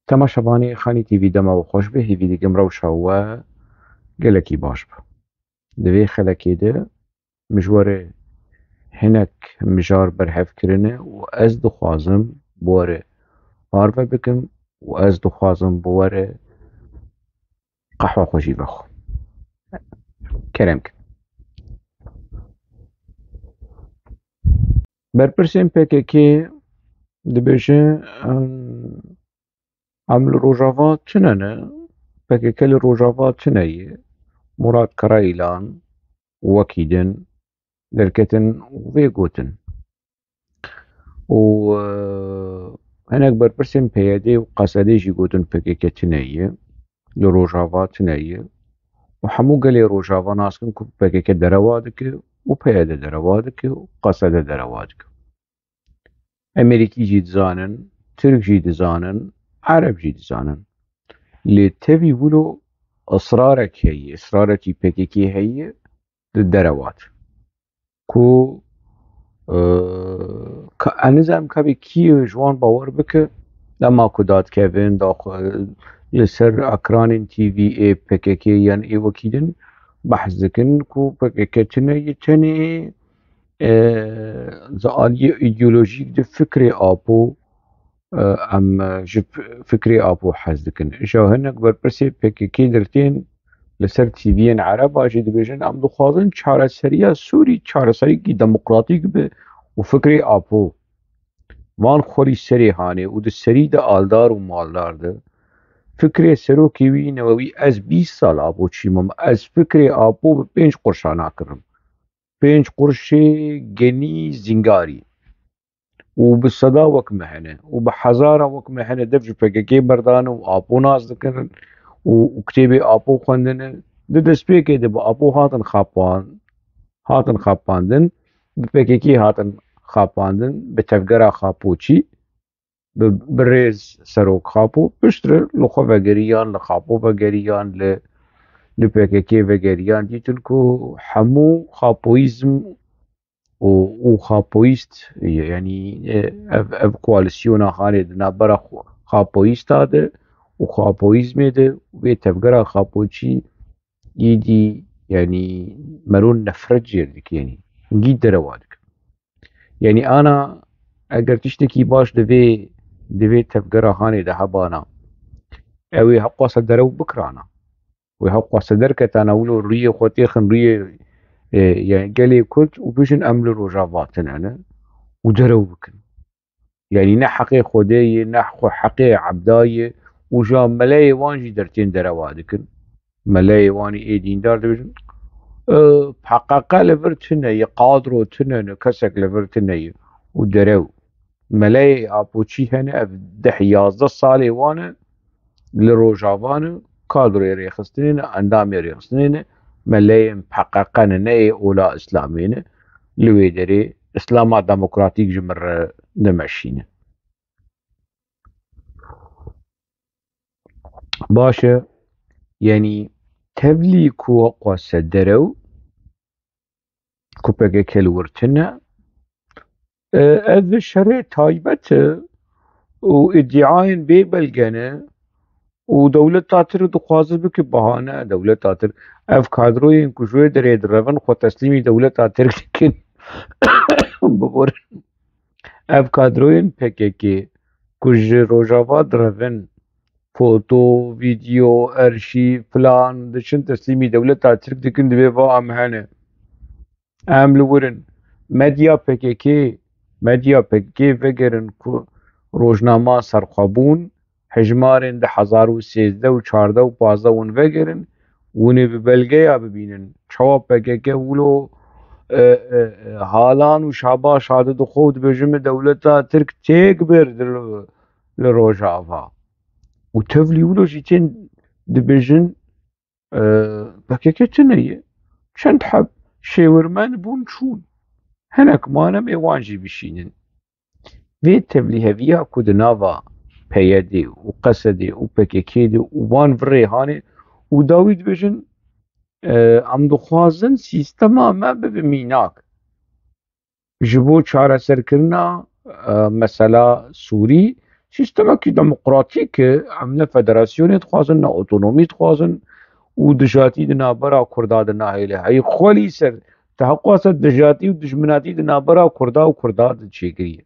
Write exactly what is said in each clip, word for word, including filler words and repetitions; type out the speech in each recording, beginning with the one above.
Temaşevanê Xanî T V, dema we xweş be, hêvî dikim rewşa we gelekî baş be. Di vê xelekê de min ji we re hinek mijar berhev kirine û ez dixwazim bi we re parve bikim û ez dixwazim bi we re qehwa xwe jî vexwim. Kerem kin. Berpirsên P K K dibêje, em, em li Rojava tune ne, P K K li Rojava tune ye. Murat Karayilan û wekî din derketin û vê gotin. Û, e, hinek berpirsên P Y D û Q S D jî gotin P K K tune ye, li Rojava tune ye. Û hemû gelê Rojava nas kin ku P K K derewa dike û P Y D derewa dike û Q S D derewa dike. Emerîkî jî dizanin, Tirk jî dizanin, Ereb jî dizanin. Lê tevî wilo israrek heye, israrekî P K K heye di derewa de. Ku, e, ka, ez nizam ka bê kî ji wan bawer bike, dema ku dadkevin, daxwe, li ser ekranên T V ê P K K yan ê wekî din behs dikin ku P K K tune ye, tenê, e, ji aliyê îdeolojîk di fikrê Apo, e, em, e, ji f-, fikrê Apo hez dikin. Îja hinek berpirsê P K K dertên li ser T V'yên Ereba jî dibêjin, em dixwazin çareseriya Sûrî çareseriyekî demokratîk be û fikrê Apo van xwelî serê hanê û di serî de aldar û maldar de. Fikrê serokê wî newewî, ez bîst sal Apo çîmim, ez fikrê Apo bi pênc qurşa nakirim. Pênc qurşê genî zîngarî. Û bi seda wek me hene û bi hezara wek me hene dev ji P K K berdane û Apo nas dikirin û, û kitêbê Apo xwendine. Di destpêkê de bi Apo hatin xapan-, hatin xapandin, bi P K K hatin xapandin, bi tevgera Xapoçî, bi, bi rêz serok Xapo, piştre li xwe vegeriyan, li Xapo vegeriyan, li, li P K K vegeriyan, dîtin ku hemû Xapoyîzm û, û Xapoyîst, yanî, e, ev, ev koalîsyona hanê di navbera xwe, Xapoyîsta de û Xapoyîzmê de vê tevgera Xapoçî îdî, yanî, meron nefret jêr dike, yanî, hingî derewa dike. Yanî, ana, eger tiştekî baş di vê, di vê tevgera hanê de hebana, ew ê hewqasa derew bikirana. Wê hewqasa derketana wilo rûyê xwe têxin rûyê, e, yanî gelê Kurd û bijin em li Rojava tune ne û derew bikin. Yanî ne heqê Xwedê ye, ne xwe heqê Ebda ye û ja meleyê wan jî dertên derewa dikin. Meleyê wan ê dîndar dibêjin, e, P K K li vir tune ye, kadro tune ne, kesek li vir tune ye û derew. Meleyê Apoçî hene, ev deh yazdeh salê wan e, li Rojava ne, kadroyê rêxistinê ne, endamê rêxistinê ne, meleyên P K K ne, ne ê ola Îslamê ne, li wê derê Îslama demokratîk ji min re dimeşîne. Baş e, yanî tevlî ku xwase derew, ku P K K li wir tune, e, ev şerê taybet e û îdiayên bê belge ne û dewleta Tirk dixwaze bike bahane, dewleta Tirk, ev kadroyên ku ji wê derê direvin xwe teslîmî dewleta Tirk dikin. Bibor. Ev kadroyên P K K ku ji Rojava direvin, foto, vîdeo, arşîv, filan, diçin teslîmî dewleta Tirk dikin, divê va em hene. Em li wir in. Medya P K K, medya P K K vegerin ku rojnama serxwebûn, hejmarên du hezar û sêzdeh û çardeh û pazdeh hûn vegerin, hûn ê bi belgeya bibînin. Çawa P K K wilo, e, e, e, halan û şabaş hate dixwe û dibêje me dewleta Tirk têk bir di li, li Rojava. Û tevlî wilo jî tên dibêjin, e, P K K tune ye. Çend heb şêwirmend bûn çûn. Hinek mane em ê wan jî bişînin. Vê tevlîheviya ku di nava P Y D û Q S D û P K K de û van virê hanê û dawî dibêjin, e, em dixwazin sîstema me bibe mînak. Ji bo çareserkirina, e, mesela Sûrî, sîstemekî demokratîk e, em ne federasyonê dixwazin, ne otonomî dixwazin û dijatî di navbera Kurda de nahêle. Heyî xwelî ser, te heqwasa dijatî û dijminatî di navbera Kurda û Kurda de çêkiriye.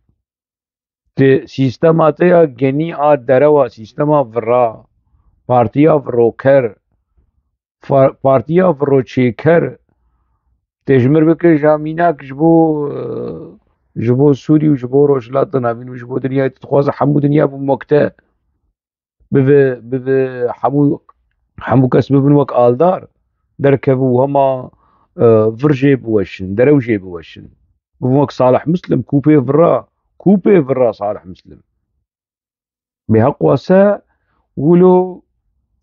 Di sîstema te ya genî a derewa, sîstema vira, partiya viroker, fa-, partiya viroçêker, tê ji mir bike, ja mînak ji bo, e, ji bo Sûrî û ji bo Rojhilata Navîn û ji bo dinyayê, tu dixwaze hemû dinya bimokte. Bibe, bibe hemû, hemû kes bibin wek aldar, derkevin û hema, e, vir jê biweşin, derew jê biweşin. Bibin wek Salih Muslim, kûpê vira, kûpê vira Salih Muslim. Bê heqwase wilo,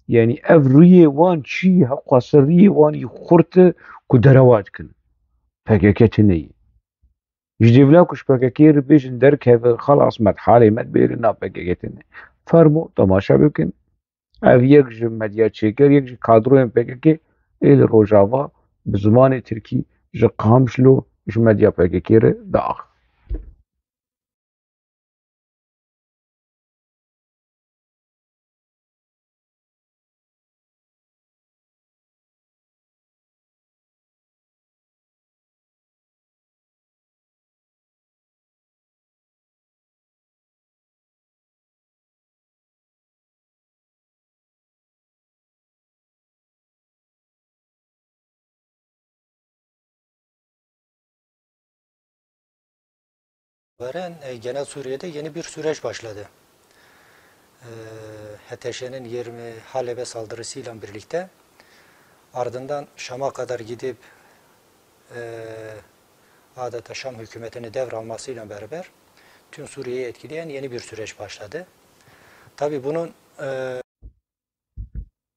yanî ev riyê wan çi, heqwase riyê wan yî xurt e ku derewa dikin. P K K tune ye. Ji dêvla ku ji P K K re bêjin derkeve, xelas, me halê me dibêrin, na P K K tune. Fermo, temaşe bikin. Ev yek ji medya çêker, yek ji kadroyên P K K ê li Rojava bi zimanê tirkî ji Qamişlo ji medya P K K re diax. Veren, e, genel Suriye'de yeni bir süreç başladı. E, H T Ş'nin yirmi Halebe saldırısıyla birlikte ardından Şam'a kadar gidip, e, adeta Şam hükümetini devralmasıyla beraber tüm Suriye'yi etkileyen yeni bir süreç başladı. Tabii bunun, e,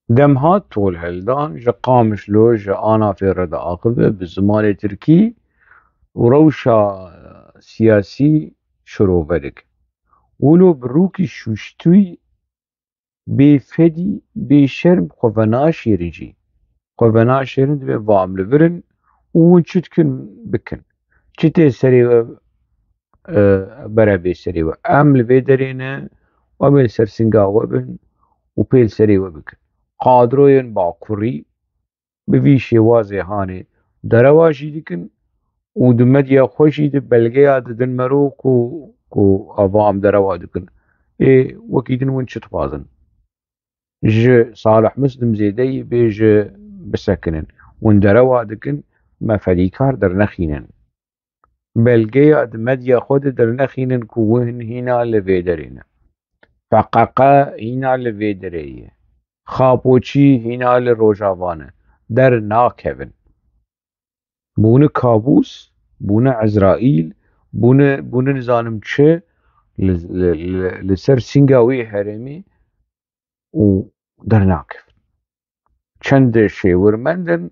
Dem hat tolhildan ji Qamişlo ji Anafê re diaxive, bi zimanê tirkî û rewşa siyasî şirove dike. Wilo bi rûkî şûştûyî bêfedî, bêşerm xwe venaşêrin jî. Xwe venaşêrin, divê va em li vir in û hûn çi dikin bikin. Çi tê serê we, e, bere bê serê we. Em li vê derê ne, em ê li ser singa we bin û pê li serê we bikin. Kadroyên Bakurî bi vî şêwazê hanê derewa jî dikin û di medya xwe jî di belgeya didin mero ku, ku ava em derewa dikin. Ê, wekî din hûn çi dixwazin? Ji Salih Muslim zêdeyî bê ji bisekinin. Hûn derewa dikin, me fedîkar dernexînin. Belgeya di medya xwe de dernexînin ku hûn hîna li vê derê ne. P K K hîna li vê derê ye. Xapoçî hîna li Rojava ne. Dernakevin. Bûne kabûs, bûne Ezraîl, bûne, bûne nizanim çi li, li, li, li ser singa wê herêmê û dernakevin. Çend şêwirmend in,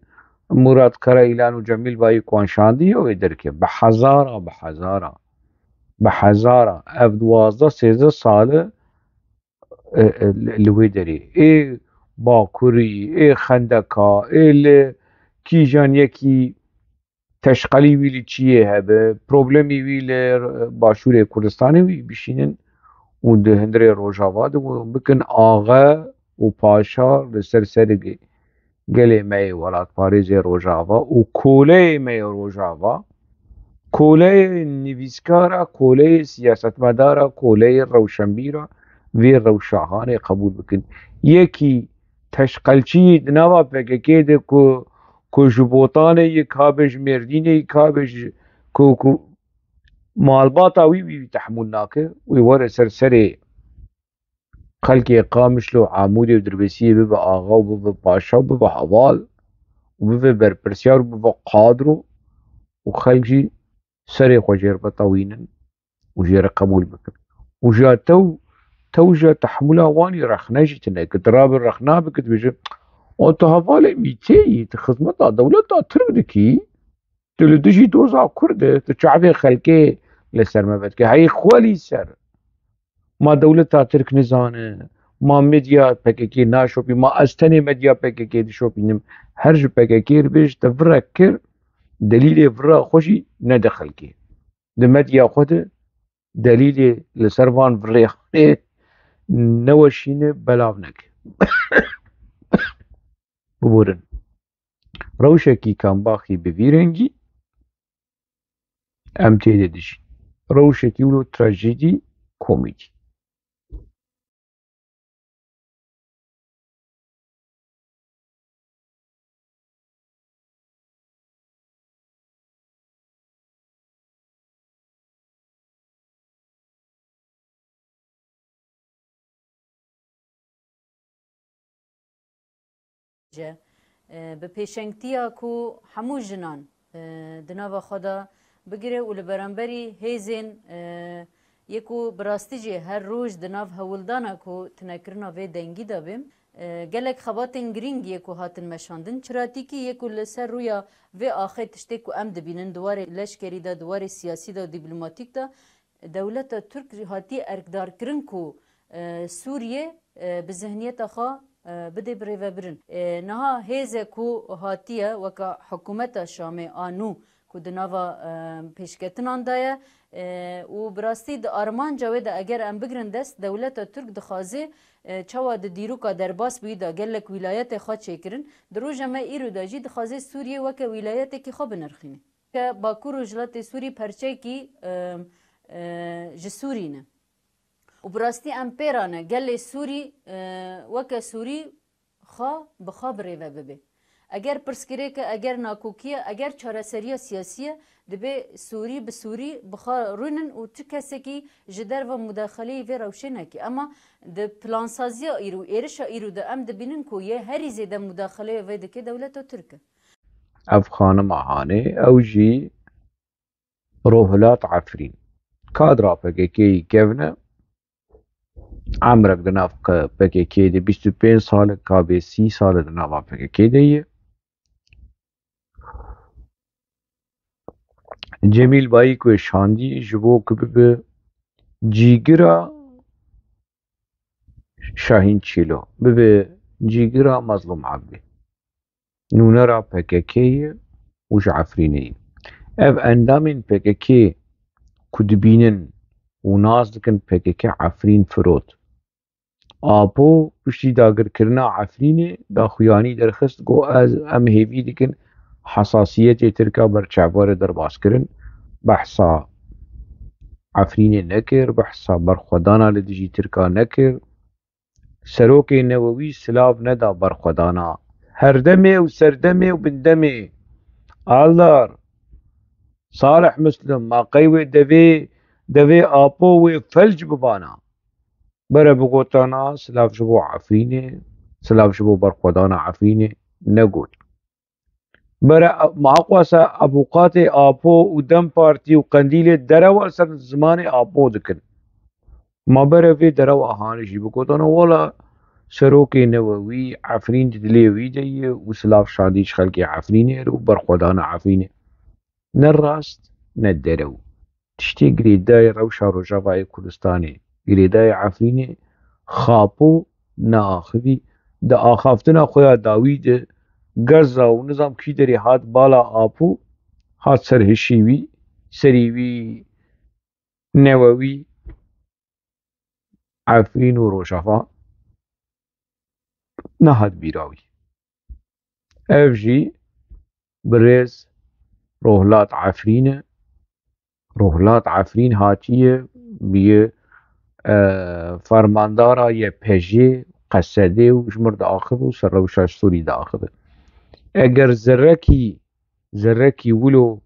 Murat Karayilan û Cemîl Bayik wan şandiye wê derkê. Bi hezara, bi hezara, bi hezara. Ev duwazdeh sêzdeh sal e, e, e, li, li wê derê. Ê Bakurî, ê Xendeka, ê li kîjan yekî teşqelî wî li çiyê hebe, problemî wî li Başûrê Kurdistanê wî bişînin û di hundirê Rojava de û bikin axe û paşa li ser serê gelê me yê welatparêzê Rojava û koleyê me yê Rojava, koleyê nivîskara, koleyê siyasetmedara, koleyê rewşenbîra vê rewşa hanê qebûl bikin. Yekî teşqelçiyî di nava P K K de ku, ku ji Botanê yê kabe, ji Mêrdînê yê kabe, ji, ku, ku malbata wî, wî, wî tehmûl nake, wî were ser serê xelkê Qamişlo, Amûdê û Dirbêsiyê bibe axa û bibe paşa û bibe heval û bibe berpirsiyar û bibe qadro û xelk jî serê xwe jê re bitewînin û jê re qebûl bikin. Û ja tew, tew ja tehmûla wanî rexne jî tine. Ki tu rabe rexna bike, dibêje, o tu hevalê mîtê yî, tu xizmeta dewleta Tirk dikî, tu li dijî doza Kurd e, tu çavê xelkê li ser me vedike. Heyî xwelî ser. Ma dewleta Tirk nizane, ma medya P K K naşopî, ma ez tenê medya P K K dişopînim. Her ji P K K re bêj, te virek kir, delîlê vira xwe jî nede xelkê. Di medya xwe de delîlê li ser van virêxanê neweşîne, belav neke. Biborin. Rewşekî kambaxî bi vî rengî em tê de dijîn. Rewşekî wilo trajîdî, komîdî. Ce, e, bi pêşengtiya ku hemû jinan, e, di nava xwe de bigire û li beramberî hêzên, e, yê ku bi rastî jî her roj di nav hewldana ku tinekirina vê dengî de be, e, gelek xebatên girîng yê ku hatin meşandin, çiratîkî yê ku li ser rûya vê axê tiştê ku em dibînin di warê leşkerî de, di warê siyasî de û dîplomatîk de, dewleta Tirk hatiye erkdarkirin ku, e, Sûriye, e, bi zihniyeta xwe, e, bidê birêvebirin. E, niha hêze ku hatiye weke hikûmeta Şamê a nû ku di nava, e, pêşketinan de ye, e, û bi rastî di armanca wê de eger em bigrin dest, dewleta Tirk dixwaze, e, çawa di dîroka derbas bûyî de gelek wîlayetê xwe çêkirin, di roja me îro de jî dixwaze Sûriye weke wîlayetekî xwe binirxîne. Ke Bakur Rojhilatê Sûrî perçekî, e, e, ji Sûrî ne. Û bi rastî em pê re ne, gelê Sûrî, e, weke Sûrî xwe bi xwe birêve bibe. Eger pirsgirêk e, eger nakokî ye, eger çareseriya siyasî ye, dibe Sûrî bi Sûrî bi xwe rûnin û çi kesekî ji derve mudaxeleyê vê rewşê neke. Ema di plansaziya îro, êrişa îro de em dibînin ku yê herî zêde mudaxeleya vê dike dewleta Tirk e. Ev xanima hanê, ew jî Rohilat Efrîn. Kadra P K K'yî kevn e. Emrek di nav P K K'yê de bîst û pênc sal e, kabê sî sal e di nava P K K'yê de ye. Cemîl Bayîk wê şandî ji bo ku bibe cîgira Şahîn Çîlo, bibe cîgira Mazlûm Ebdî. Nûnera P K K ye û ji Efrînê ye. Ev endamên P K K ku dibînin û nas dikin P K K Efrîn firot. Apo piştî dagirkirina Efrînê daxuyanî derxist, got, ez, em hêvî dikin hesasiyetê Tirka ber çavdêrê derbas kirin. Behsa Efrînê nekir, behsa berxwedana li dijî Tirka nekir. Serokê Newewî silav neda berxwedana herdemê û serdemê û bindemê. Aldar, Salih Muslim, ma qey wê devê, devê Apo wê felc bibana? Bere bigotana silav ji bo Efrînê, silav ji bo berxwedana Efrînê negot. Bere ma xwasa avûkatê Apo û DEM Partî û Qendîlê derewa ser zimanê Apo dikin. Ma bere vê derewa hanê jî bigotana, wela serokê Newewî Efrîn di dilê wî de ye û silav şandî ji xelkê Efrînê re û berxwedana Efrînê. Ne rast, ne derew. Tiştê girêdayê rewşa Rojavayê Kurdistanê, girêdayê Efrînê, Xapo neaxivî, di axaftina xwe ya dawî de gerza û nizam kî derê hat bala Apo, hat ser hişî wî, serî wî, Newewî, Efrîn û Rojava nehat bîra wî. Ev jî birêz Rohlat Efrîn e. Rohlat Efrîn hatiye biye, e, fermandara Y P J'ê, Qesedê û ji mir diaxive û ser rewşa Sûrî diaxive. Eger zerrekî, zerrekî wilo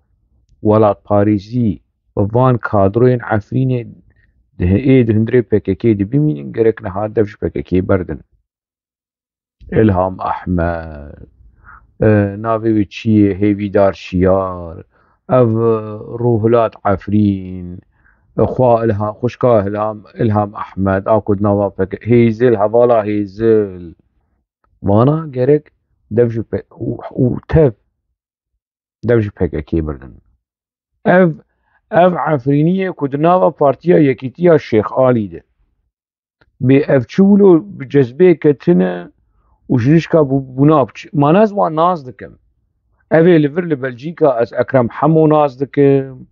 welatparêzî bi van kadroyên Efrînê di, ê di hundirê P K K de bimînin, gerek niha dev ji P K K berdin. Îlham Ehmed, e, navê wî çi ye? Hêvîdar Şiyar, ev, e, Ruhilat Efrîn, e, xwa Îlha-, xwişka Îlham, Îlham Ehmed, a ku di nava P K K, Hêzil, hevala Hêzil. Vana gerek dev ji P-, û, û tev dev ji P K K berdin. Ev, ev Efrînî ye ku di nava Partiya Yekîtiya Şêx Alî de bê, ev çi wilo bi cezbê ketine û ji nişka bû-, bûna biçe. Ma ez wan nas dikim. Ev ê li vir li Belcîka ez Ekrem Hemo nas dikim.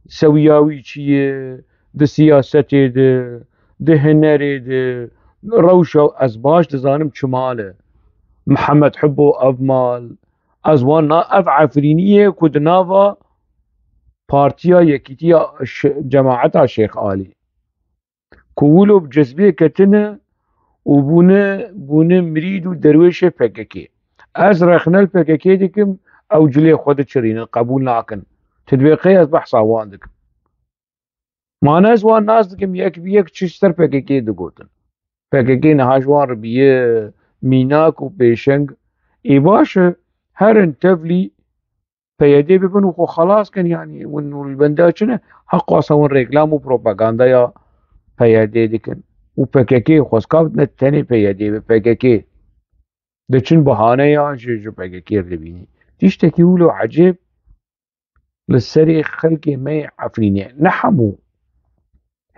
Sewiya wî çi ye? di siyasetê de, di hunerê de, rewşa ez baş dizanim çi mal e. Mihemed Hibbo ev mal, ez wan na, ev Efrînî ye ku di nava Partiya Yekîtiya Ş-, Cemaeta Şêx Alî, ku wilo bi cezbê ketine û bûne, bûne mirîd û derwêşê P K K. Ez rexne li P K K dikim, ew cilê xwe diçirînin, qebûl nakin. Ti dibê qey ez behsa wan dikim. Ma ne ez wan nas dikim, yek bi yek çi ji ser P K K digotin. P K K niha ji wan re biye mînak û pêşeng. Ê baş e, herin tevlî P Y D bibin û xwe xelas kin, yanî hûn nû li benda çi ne? Heqasa hûn reklam û propagandaya P Y D dikin. Û P K K xwezka ne tenê P Y D be, P K K diçin bahaneya ji, ji P K K re dibînî. Tiştekî wilo ecêb li serê xelkê me yê Efrînê. Ne hemû.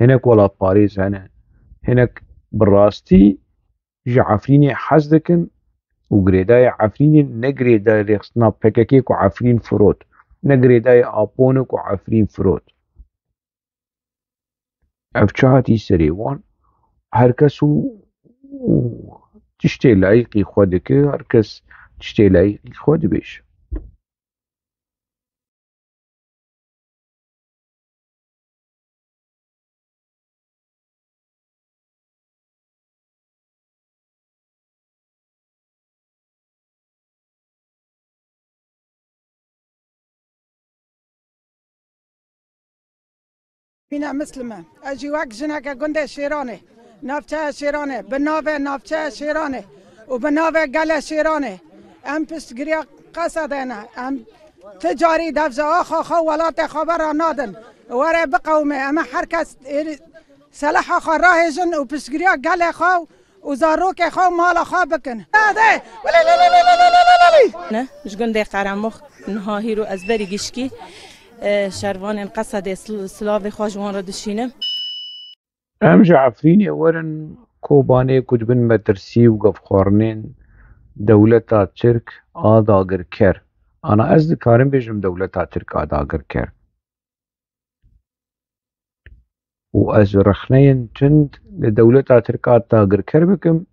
Hinek welatparêz hene. Hinek bi rastî ji Efrînê hez dikin û girêdayê Efrînê ne girêdayê rêxistina P K K ku Efrîn firot. Ne girêdayê Apo ne ku Efrîn firot. Ev çi hatî serê wan? Her kes û, û tiştê layîqî xwe dike, her kes tiştê layîqî xwe dibêje. Mîna Mislime, ez jî wek jineke gundê Şêranê, navçeya Şêranê, bi navê navçeya Şêranê û bi navê gelê Şêranê em piştgiriya Qesedê ne. Em ti carî dev ji axa xwe, welatê xwe ve ranadin. Were biqewime, em ê her kes êrî seleha xwe rahêjin û piştgiriya gelê xwe û zarokê xwe û mala xwe bikin. Hadi! Ne, ji gundê Qeremox niha hîro ez berî gişkî, e, şervanên Qesedê sil-, silavê xwe ji wan re dişînim. Em ji Efrînê werin Kobanê ku dibin metirsî û gefxwarinên dewleta Tirk a dagirker. Ana ez dikarim bêjim dewleta Tirk a dagirker. Û ez rexneyên tund li dewleta Tirk a dagirker bikim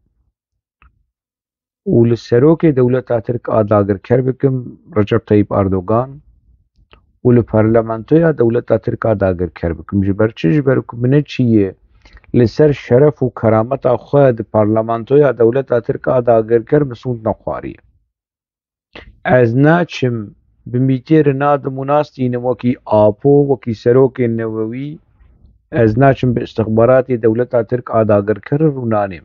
û li serokê dewleta Tirk a dagirker bikim, Recep Tayyip Erdogan, û li parlamentoya dewleta Tirk a dagirker bikim. Ji ber çi? Ji ber ku min ne çi yê li ser şeref û kerameta xwe di parlamentoya dewleta Tirk a dagirker min sûnd nexwariye. Ez naçim bi mîtêr nadim û nastînim wekî Apo, wekî serokên newewî, ez naçim bi istixbaratê dewleta Tirk a dagirker re rûnanêm.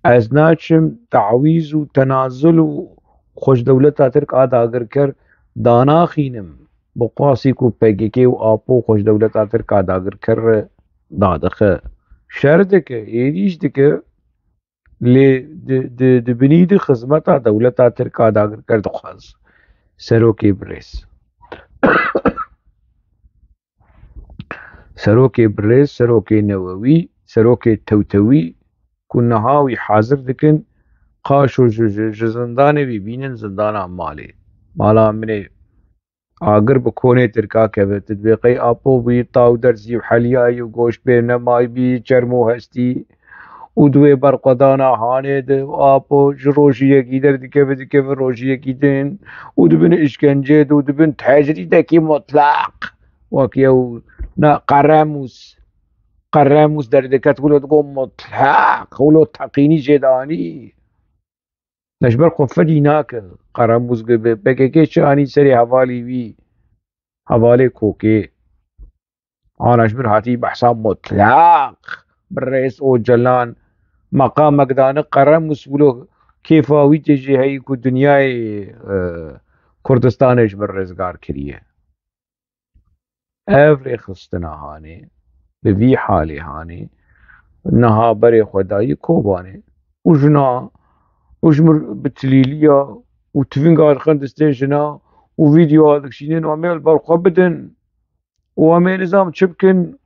Ez naçim tawîz û tenazul û xwe ji dewleta Tirk a dagirker danaxînim. Bi qasî ku P K K û Apo xwe ji dewleta Tirk a dagirker re dadixe. Şer dike, êrîş dike. Lê di, di, di binî di xizmeta dewleta Tirk a dagirker dixwaz. Serokê birêz. Serokê birêz, serokê newewî, serokê tewtewî ku niha wî hazir dikin, qaşo ji, ji, ji zindanê wî bînin zindana malê. Mala min ê. Agir bi konê Tirka keve, tu dibê qey Apo bûyî taw derzî û heliyayî û goş pê nemayî bî, çermo hestî û di wê berxwedana hanê de Apo ji rojiyekî derdikeve, dikeve rojiyekî din û dibin îşkencê de û dibin tecrîdekî mutlaq. Wek yew na Qeremûs, Qeremûs derdiket, wilo digo mutlaq, wilo teqînî jê danî. Ne ji ber xwe fedî nake. Qeramûz bi, bi P K K çi anî serê hevalê wî, hevalê kokê. Ana ji min hatî behsa mutlaq. Birêz Ocalan meqamek dane Qeramûz wilo kêfa wî tê jê heyî ku dinyayê, e, Kurdistanê ji min rizgar kiriye. Ev rêxistina hanê, bi vî halê hanê, niha berê xwe dayî Kobanê û jina û ji mir bi tilîliya û tivînga dixin distê jina û vîdyoa dikişînin û em ê li ber xwe bidin û em ê nizam çi bikin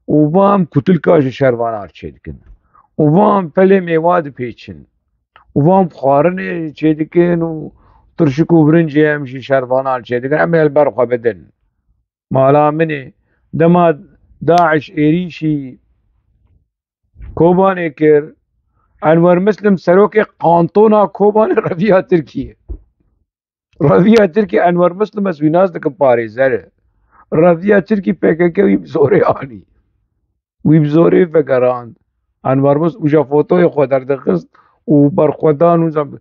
û va em kutilka ji şervana çêdikin û va em pelê mêwa dipêçin û va em xwarinê çêdikin û tirşik û birincê em ji şervana çêdikin, em ê li ber xwe bidin. Mala min ê. Dema DAIŞ êrîşî Kobanê kir. Enwer Muslim serokê kantona Kobanê reviya Tirkiyê. Reviya Tirkiyê Enwer Muslim ez wî nas dikim parêzer e. Reviya Tirkî P K K wî bi zorê anî. Wî bi zorê vegerand. Enwer Muslim uca fotoyê xwe derdixist û berxwedan û zam-,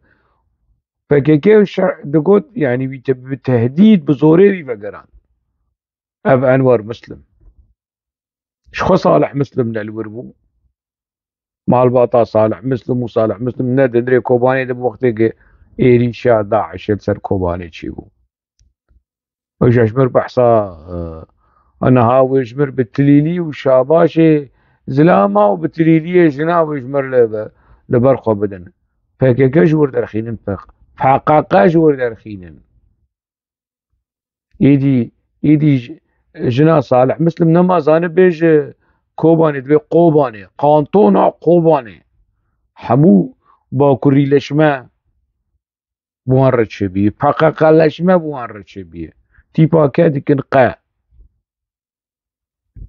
P K K şer-, digot, yanî wî te-, bi tehdîd bi zorê wî vegerand. Ev Enwer Muslim. Ji xwe Salih Muslim ne li wir bû. Malbata Salih Muslim û Salih Muslim ne di nirê Kobanê de bi wextê ki êrîşa DAIŞê li ser Kobanê çêbû. Ew ji mir behsa, e, niha wê ji mir bi tilîlî û şabaşê zilama û bi tilîliyê jina wê ji mir li, li ber xwe bidin. P K K ji wir derxînin, P K K ji wir derxînin. Îdî, îdî j-, jina Salih Muslim nema zanibê ji Kobanê, dibê Kobanê, kantona Kobanê. Hemû bakurîleşme bi wan re çêbî, P K K-leşme bi wan re çêbî. Tîpa ke dikin qe.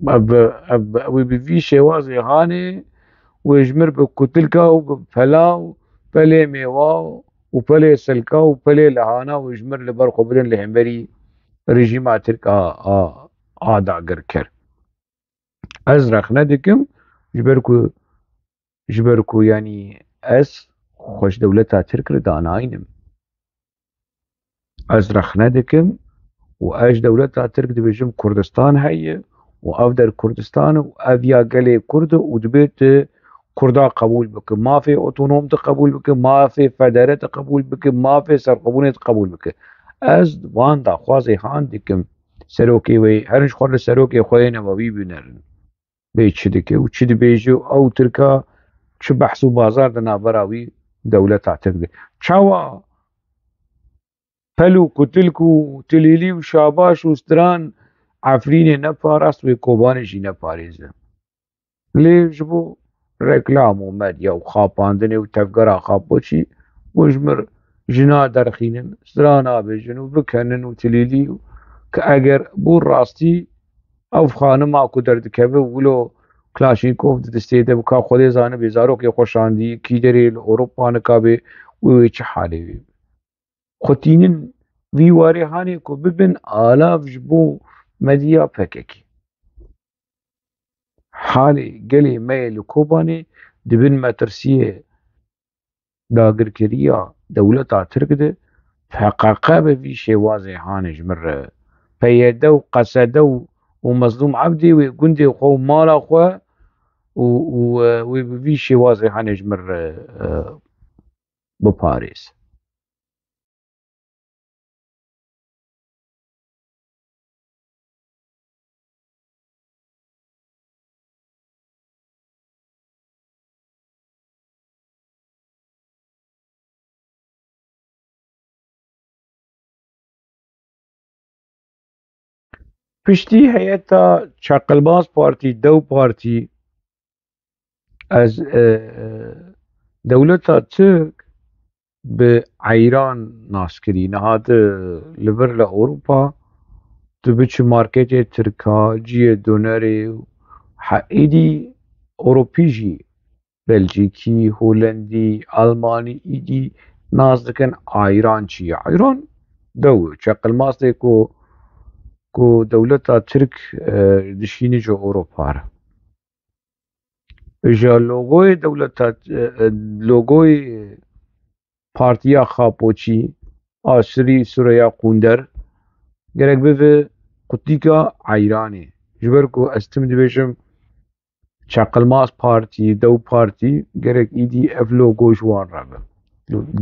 Ev, ev, ew ê bi vî şêwazê hanê, wê ji mir bi kutilka û bi pela û pelê mêwa û pelê silka û pelê lehana wê ji mir li ber xwe bidin li hemberî rejîma Tirk a, a, a dagirker. Ez rexne dikim, ji ber ku, ji ber ku, yanî, ez xwe ji dewleta Tirk re danayînim. Ez rexne dikim û ez ji dewleta Tirk dibêjim Kurdistan heye û ev der Kurdistan e û ev ya gelê Kurd e û dibê tu Kurda qebûl bike, mafê otonom tu qebûl bike, mafê federe tu qebûl bike, mafê serxwebûnê tu qebûl bike. Ez van daxwazê han dikim serokê wê, herin ji xwe li serokê xwe yê nebawî binerin. Bê çi dike û çi dibêje û ew Tirka çi behs û bazar di navbera wî dewleta Tirk de. Çawa pel û kutilk û tilîlî û şabaş û stran Efrînê neparast wê Kobanê jî neparêze. Lê ji bo reklam û medya û xapandinê û tevgera Xapoçî û ji mir jina derxînin, strana bêjin û bikenin û tilîlî û ki eger bû rastî ev xanima ku derdikeve wilo Klaşînkov di distê de bika Xwedê zanibê zarokê xwe şandî, kî derê li Ewropa nikabê wê wê çi halê wê be. Xwetînin vî warê hanê ku bibin alav ji bo medya P K K. Halê gelê me yê li Kobanê di bin metirsiyê dagirkeriya dewleta Tirk de P K K bi vî şêwazê hanê ji min re. P Y D û Q S D û, û Mezlûm Ebdê wê gundê xwe û mala xwe û, û, e, wê bi vî şêwazê hanê ji min re, e, biparêz. Piştî heyeta Çaqilbaz Partî, Dew Partî, ez, e, e, dewleta Tirk bi eyran nas kirî. Niha di li vir li Ewropa, tu biçî marketê Tirka, cihê donerê, he, êdî Ewropî jî, Belcîkî, Holendî, Almanî, êdî nas dikin eyran çi ye. Eyran dew e, çeqilmasê ku, ku dewleta Tirk, e, dişînî ji Ewropa re. Ji logoyê dewleta, e, e, logoyê Partiya Xapoçî a Sirî Sureya Qunder gerek bibe qutîka eyranê. Ji ber ku ez tim dibêjim Çaqilmaz Partî, Dew Partî, gerek êdî ev logo ji wan re be.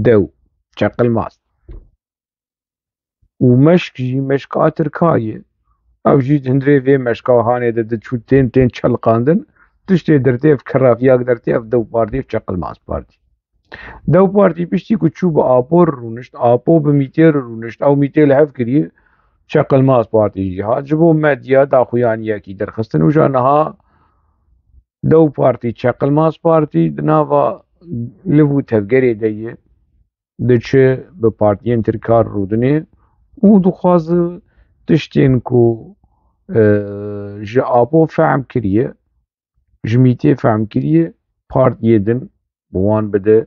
Dew, çaqilmaz. Û meşk jî meşka Tirka ye. Ev jî di hundirê vê meşka hanê de diçû tên, tên çelqandin. Tiştê dertê ev kerafiyak dertê ev Dew Partî, ev Çaqilmaz Partî. Dew Partî piştî ku çû bi Apo re rûnişt, Apo bi Mîtê re rûnişt, ew Mîtê li hev kiriye, Çaqilmaz Partî jî hat. Ji bo medya daxuyaniyekî derxistin û ja niha Dew Partî, Çaqilmaz Partî di nava liv û tevgerê de ye. Diçe bi partiyên Tirka re rûdinê û dixwaze tiştên ku e, ji Apo fehm kiriye, ji Mîtê fehm kiriye, partiyê din bi wan bide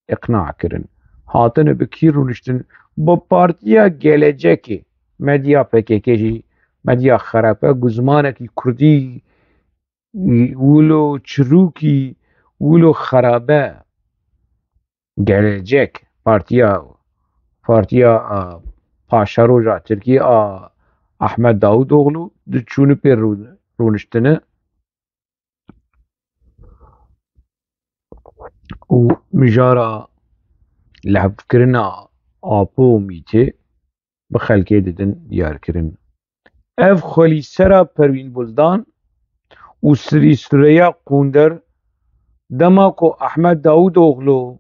iqna kirin. Hatine bi kî rûniştin? Bi partiya Gelecekê, medya P K K jî, medya xerape, ku zimanekî kurdî wilo çirûkî, wilo xerabe. Gelecek, partiya, partiya, a, paşeroja Tirkiyê a Ahmet Davutoglu di çûnipê rû-, rûniştine û mijara lehevkirina Apo û Mîtê bi xelkê didin diyarkirin. Ev xwelîsera Perwîn Buldan û Sirî Sureya Qûnder, dema ku Ahmet Davutoglu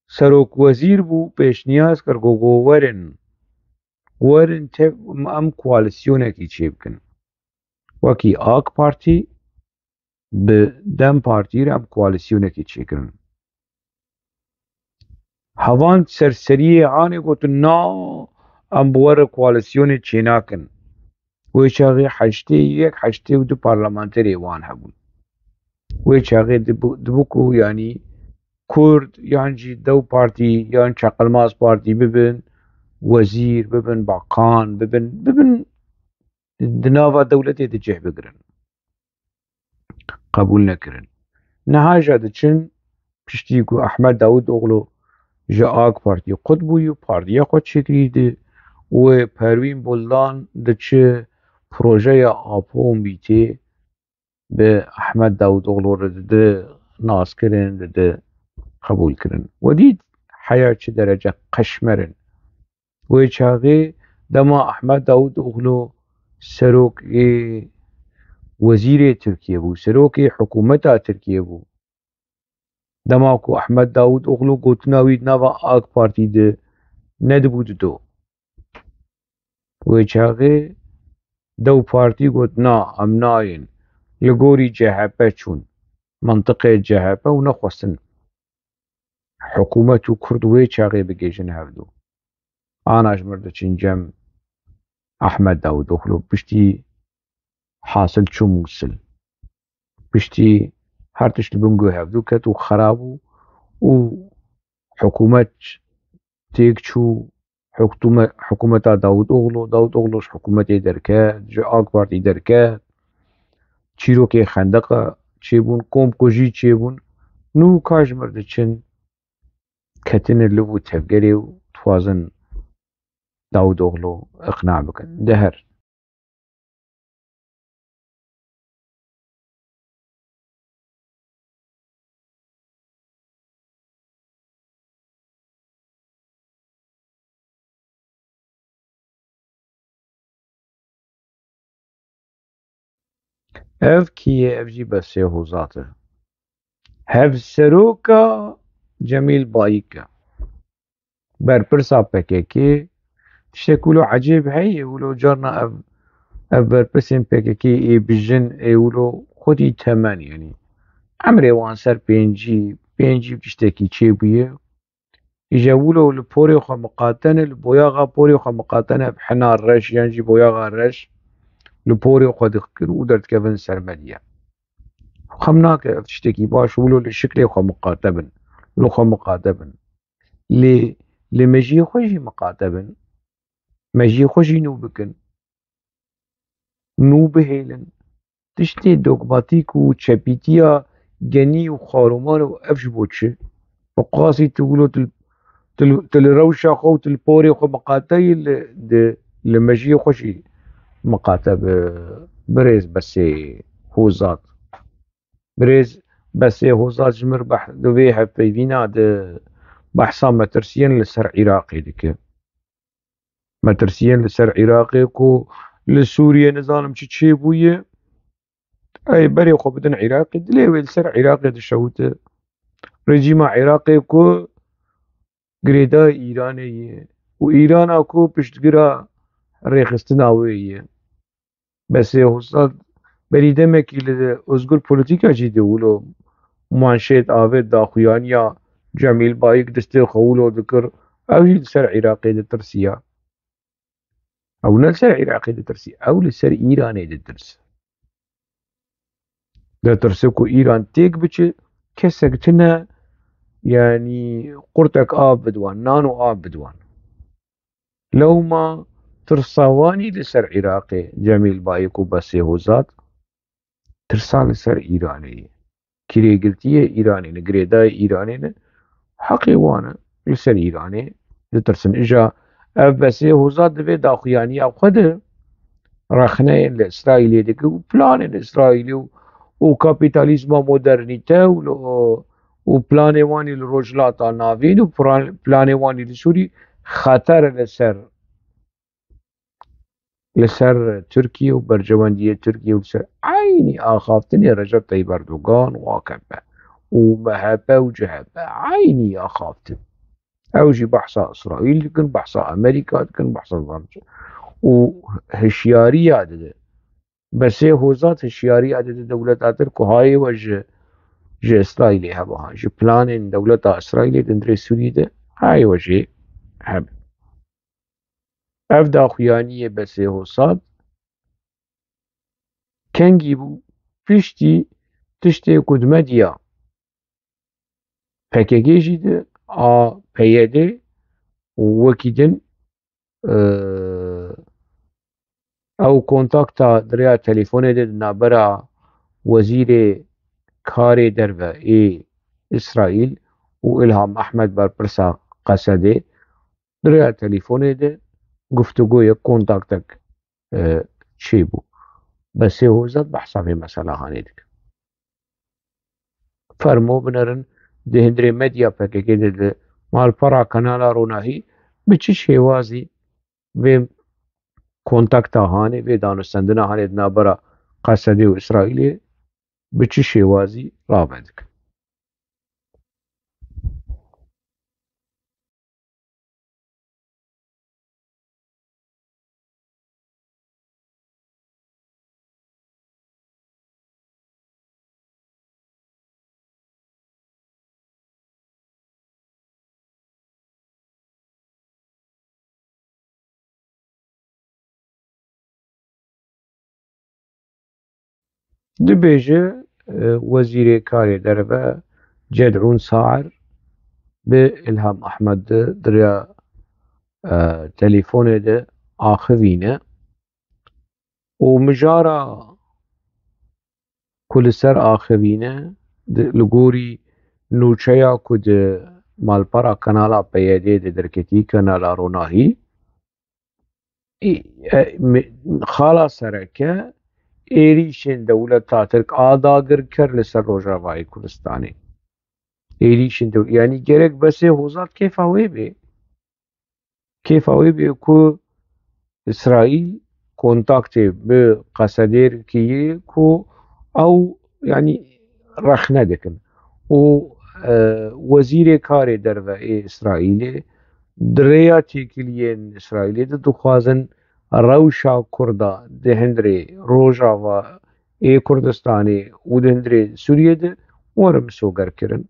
serokwezîr bû, pêşniyaz kir ku, ku werin, werin tev em koalîsyonekî çêbikin. Wekî AK Partî bi DEM Partî re em koalîsyonekî çêkirin. Hevan serseriyê anê gotin, na, em bi we re koalîsyonê çênakin. Wê çaxê heştê yek, heştê û du parlamenterê wan hebûn. Wê çaxê dibu-, dibu ku, yanî, Kurd yan jî Dew Partî yan Çaqilmaz Partî bibin, wezîr bibin, bakan bibin, bibin, di nava dewletê de cih bigirin. Qebûl nekirin. Niha jî diçin, piştî ku Ahmet Davutoglu ji AK Partî qut bûyî û partiya xwe çêkirî di, wê Perwîn Buldan diçi projeya Apo û Mîtê bi Ahmet Davutoglu re didi naskirin, didi qebûlkirin. We dît heya çi derece qeşmer in. Wê çaxê dema Ahmet Davutoglu serokê wezîrê Tirkiye bû, serokê hikûmeta Tirkiye bû. Dema ku Ahmet Davutoglu gotina wî di nava AK Partî de nedibû dido. Wê çaxê Dew Partî got, na, em nayên. Li gorî C H P çûn. Mentiqê C H P û nexwestin hikûmet û Kurd wê çaxê bigihîjin hevdu. Ana ji mir diçin cem Ahmet Davutoglu piştî hasil çû Mûsil. Piştî her tişt li bin guh hevdu ket û xera bû û hikûmet têk çû, hikûme-, hikûmeta Davutoglu, Davutoglu ji hikûmetê derket, ji AK Partî derket, çîrokê xendeqa çêbûn, komkujî çêbûn. Nû ka ji mir diçin, ketine liv û tevgerê û dixwazin Davutoglu iqna bikin. De her. Ev kî ye? Ev jî Besê Hozat e. Hevseroka Cemîl Bayik e. Berpirsa P K K, tiştek wilo ecêb heye, wilo carna ev, ev berpirsên P K K ê bijin, ê wilo xwedî temen, yanî emrê wan ser pêncî, pêncî û tiştekî çêbûye. Îje wilo li porê xwe miqate ne, li boyaxa porê xwe miqate ne, bi hena reş yan jî boyaxa reş li porê xwe dikir û derdikevin ser medya. Xem nake ev tiştekî baş, wilo li şiklê xwe miqate bin, li xwe miqate bin. Lê, lê mejiyê xwe jî miqate bin. Mejiyê xwe jî nû bikin. Nû bihêlin. Tiştê dogmatîk û çepîtiya genî û xwaroman û ev ji bo çi? Bi qasî tu wilo tu, tu, tu li rewşa xwe û tu li porê xwe miqate yî, li, di, li mejiyê xwe jî miqate bi. Birêz Besê Hozat. Birêz Besê Hozat ji mir beh-, di vê hevpeyvîna de behsa metirsiyên li ser Iraqê dike. Metirsiyên li ser Iraqê ku li Sûriyê nizanim çi çêbûye, ey berê xwe bidin Iraqê, dilê wê li ser Iraqê dişewite. Rejîma Iraqê ku girêdayî Îranê ye û Îrana ku piştgira rêxistina wê ye. Besê Hozat berî demekî li Ozgur Polîtîka jî de wilo manşêt avêt daxuyaniya Cemîl Bayik destê xwe wilo dikir, ew jî li ser Iraqê ditirsiya. Ew ne li ser Iraqê ditirsî, ew li ser Îranê ditirse. Ditirse ku Îran têk biçe, kesek tune, yanî qurtek av bidwan, nan û av bidwan. Lewma tirsa wanî li ser Iraqê, Cemîl Bayik û Besê Hozat, tirsa li ser Îranê ye. Kirêgirtiyê Îranê ne, girêdayê Îranê ne, heqê wan e, li ser Îranê ditirsin. Îja ev Besê Hozat divê daxuyaniya xwe de rexneyên li Îsraîlê dike û planên Îsraîlê û, û kapîtalîzma modernîte û li, û planê wanî li Rojhilata Navîn û plan-, planê wanî li Sûrî xeter e li ser li ser Tirkiye û berjewendiyê Tirkiye û li ser eynî axaftinê Recep Tayyip Erdogan û A K P û M H P û C H P, eynî axaftin. Ew jî behsa Îsraîl dikin, behsa Amerîka dikin, behsa zanî çi. Û hişyariya dide. Besê Hozat hişyariya dide dewleta Tirk ku hayê we ji, ji Îsraîlê hebe, ha, ji planên dewleta Îsraîlê di hundirê Sûrî de hayê we jê hebe. Ev daxuyaniyê Besê Hozat kengî bû? Piştî tiştê ku di medya P K K jî de a P Y D û wekî din, e, ew kontakta di rêya telefonê de di navbera wezîrê karê derve ê Îsraîl û Îlham Ehmed berpirsa Qesedê di rêya telefonê de guftûgoyek, kontaktek, e, çêbû. Besê Hozat behsa vê meselahanê dike. Fermo binerin, di hundirê medya P K K de, di malpera kanala Ronahî bi çi şêwazî vê kontakta hanê, vê danûstendina hanê di navbera Qesedê û Îsraîlê bi çi şêwazî rave dikin. Dibêje, e, Wezîrê Karê Derve Ced'ûn Saer bi Îlham Ehmed di, di rêya, e, telefonê de axivîne û mijara ku li ser axivîne di, li gorî nûçeya ku di malpera kanala P Y D de derketî, kanala Ronahî, ê, e, me-, xala sereke êrîşên dewleta Tirk a dagir kir li ser Rojavayê Kurdistanê. Êrîşên dew-, yanî gerek Besê Hozat kêfa wê bê. Kêfa wê bê ku Îsraîl kontaktê bi Qesedê kiye ku ew, yanî, rexne dikin. Û, e, Wezîrê Karê Derve ê Îsraîlê di rêya têkiliyên Îsraîlê de dixwazin rewşa Kurda di hundirê Rojava ê Kurdistanê û di hundirê Sûriyê de were misogerkirin.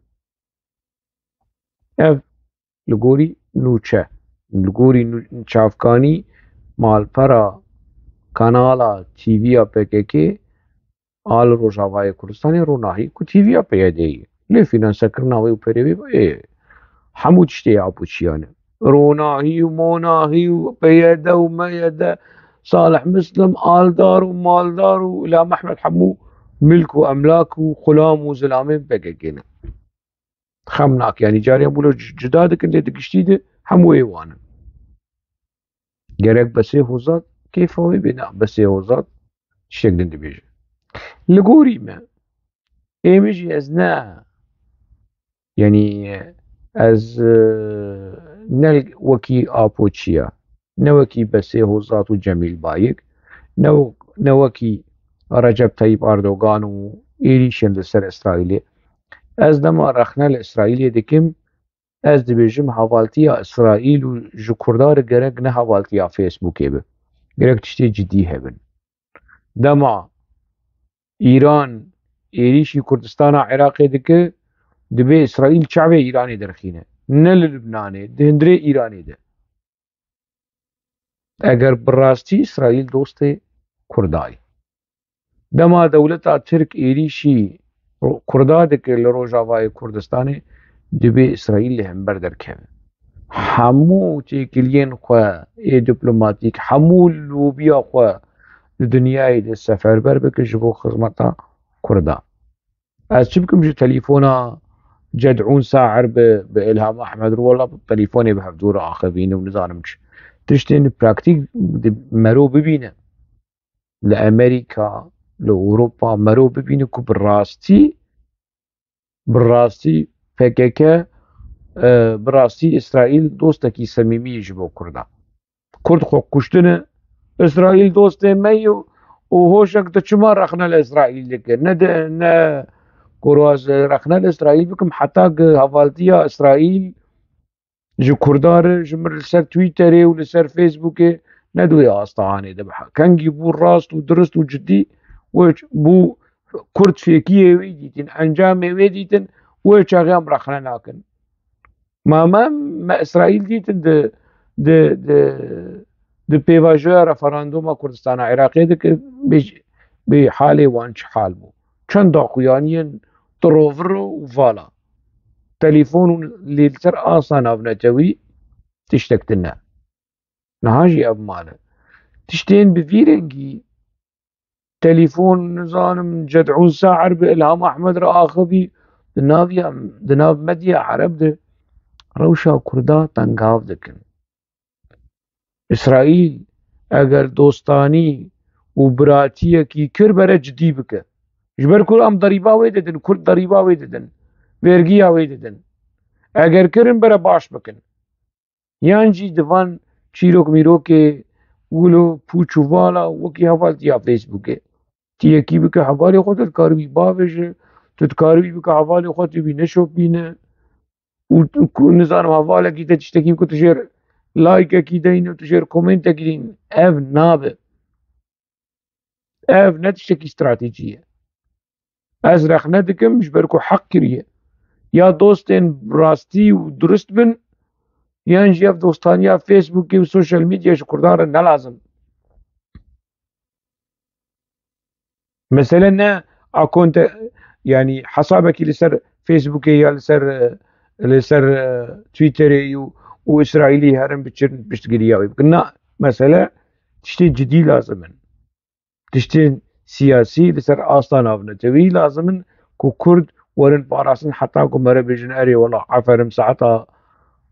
Ev li gorî nûçe, li gorî nû-, çavkanî malpera kanala T V ya P K K a li Rojavayê Kurdistanê Ronahî ku T V ya P Y D'yê lê fînansekirina wê û perê wê ê hemû tiştê ya apoçiyan e. Ronahî û monahî û P Y D û M Y D, Salih Muslim, Aldar û Maldar û Îlham Ehmed hemû milk û emlak û xulam û zilamên P K K ne. Xem nake, yanî carê hemû lo c-, cuda dikin, lê di giştî de hemû ê wan in. Gerek Besê Hozat kêfa wê bê, na, Besê Hozat tiştek din dibêje. Li gorî me, ê min jî ez ne, yanî ez, e, ne wekî Apoçiya, ne wekî Besê Hozat û Cemîl Bayik, ne w-, ne wekî Recep Tayyip Erdogan û êrîşên li ser Îsraîlê. Ez dema rexne li Îsraîlê dikim, ez dibêjim hevaltiya Îsraîl û ji Kurda re gerek ne hevaltiya Facebookê be. Gerek tiştê cidî hebin. Dema Îran êrîşî Kurdistana Iraqê dike, dibê Îsraîl çavê Îranê derxîne. Ne li Libnanê, di hundirê Îranê de. Eger bi rastî Îsraîl dostê Kurda ye. Dema dewleta Tirk êrîşî Kurda dike li Rojavayê Kurdistanê, divê Îsraîl li hember derkeve. Hemû têkiliyên xwe ê diplomatîk, hemû lobiya xwe di dinyayê de seferber bike ji bo xizmeta Kurda. Ez çi bikim ji telefona Ced'ûn Saer bi, bi Ilham Ahmed re, wela telefonê bi hevdû re axivîne û nizanim çi. Tiştên praktîk di mero bibîne. Li Amerîka, li Ewropa mero bibîne ku bi rastî, bi rastî P K K, e, bi rastî Îsraîl dostekî semîmî ye ji bo Kurda. Kurd xwe kuştine, Îsraîl dostê me ye û hoşek tu çima rexne li Îsraîl dike? Ne de, ne, kurwaz rexne li Îsraîl bikim, heta ki hevaltiya Îsraîl ji Kurda re, ji min li ser Twitterê û li ser Facebookê ne di wê astehanê de biha. Kengî bû rast û dirist û cidî, wê ç-, bû Kurd fêkiyê wê dîtin, encamê wê dîtin, wê çaxê em rexne nakin. Ma me, me Îsraîl dîtin di, di, di, di pêvajoya referanduma Kurdistana Iraqê dike, bê, bê halê wan çi hal bû. Çend daxuyaniyên tiroviro û vala. Telefon û lê li ser asta navnetewî tiştek tune. Niha jî ev mane. Tiştên bi vî rengî telefon, nizanim, Ced'ûn Saer bi Ilham Ahmed re axivî, di nav ya, di nav medya Ereb de rewşa Kurda tengav dikin. Îsraîl eger dostanî û biratiyekî kir bere cidî bike. Ji ber ku em derîba wê didin, Kurd derîba wê didin, vergiya wê didin. Eger kirin bere baş bikin. Yan jî di van çîrok mîrokê wilo pûç û vala wekî hevaltiya Facebookê. Tu yekî bike hevalê xwe, tu dikarî wî bavêje, tu dikarî wî bike hevalê xwe, tu wî neşopîne. Û tu ku nizanim hevalekî te tiştekî bike, tu jêr likeekî deyne, tu jêr komentekî deyne. Ev nabe. Ev ne tiştekî stratejî ye. Ez rexne dikim ji ber ku heq kiriye. Ya dostên rastî û durist bin, yan jî ev dostaniya Facebookê û social media ji Kurdan re ne lazim. Mesele ne akonte, yanî hesabekî li ser Facebookê ya li ser, li ser, e, Twitterê û, û Îsraîlî herin biçin piştgiriya wê bikin. Na, mesele tiştê cidî lazim in. Tiştên siyasî li ser asta navnetewî lazim in ku Kurd werin parastin, heta ku mere bêjin erê wela aferin saeta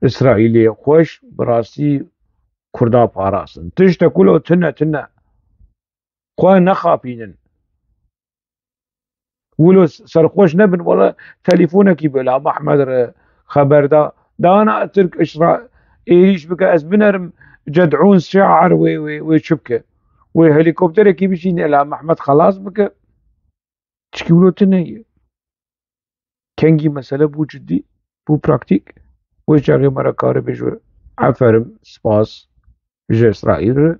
Îsraîlê xweş, bi rastî Kurda parastin. Tiştek wilo tune tune. Xwe nexapînin. Wilo serxweş nebin, wela telefonekî bi Ilham Ahmed re xeber da. Dana Tirk îsra-, êrîş bike, ez binerim Ced'ûn Şaer wê, wê, wê çi bike? Wê helîkopterekî bişîne Ilham Ahmed xelas bike? Çikî wilo tune ye. Kengî mesele bû cidî, bû praktîk. Wê çaxê me re karibê ji aferin, spas ji Îsraîl re,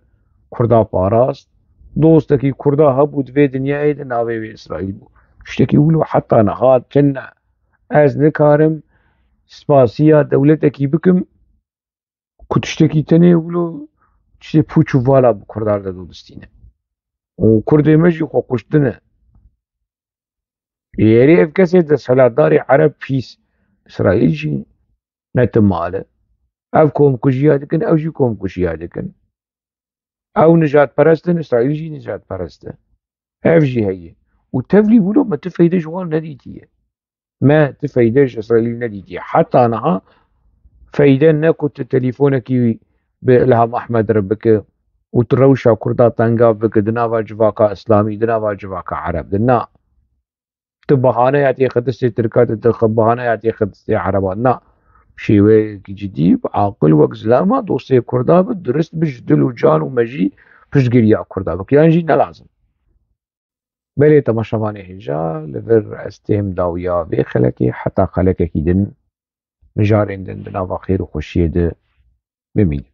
Kurda parast. Dostekî Kurda hebû di vê dinyayê de navê wê Îsraîl bû. Tiştekî wilo heta niha tune. Ez nikarim spasiya dewletekî bikim ku tiştekî tenê wilo tiştê pûç û vala bi Kurdan re dodistîne. Û Kurdê me jî xwe kuştine. Êrê ev kesê desthilatdarê Ereb pîs, Îsraîl jî ne ti mal e. Ev komkujiya dikin, ew jî komkujiya dikin. Ew nijadperest in, Îsraîl jî nijadperest e. Ev jî heye. Û tevlî wilo me ti feyde ji wan nedîtiye. Me ti feyde ji Îsraîlî nedîtiye. Heta niha feyde ne ku tu telefonekî bi Ilham Ahmed re bike û tu rewşa Kurda tengav bike di nava civaka Îslamî, di nava civaka Ereb de. Na. Tu bahaneya têxi destê Tirka, tu dixi bahaneya têxi destê Ereba. Na. Şêweyekî cidî, bi aqil, wek zilama, dostê Kurda bi, durist bi, ji dil û can û mejî piştgiriya Kurda bike. Yan jî ne lazim. Belê temaşevanê hêja, li vir ez têm dawiya vê xelekê heta xelekekî din. Mijarên din di nava xêr û xweşiyê de bimînin.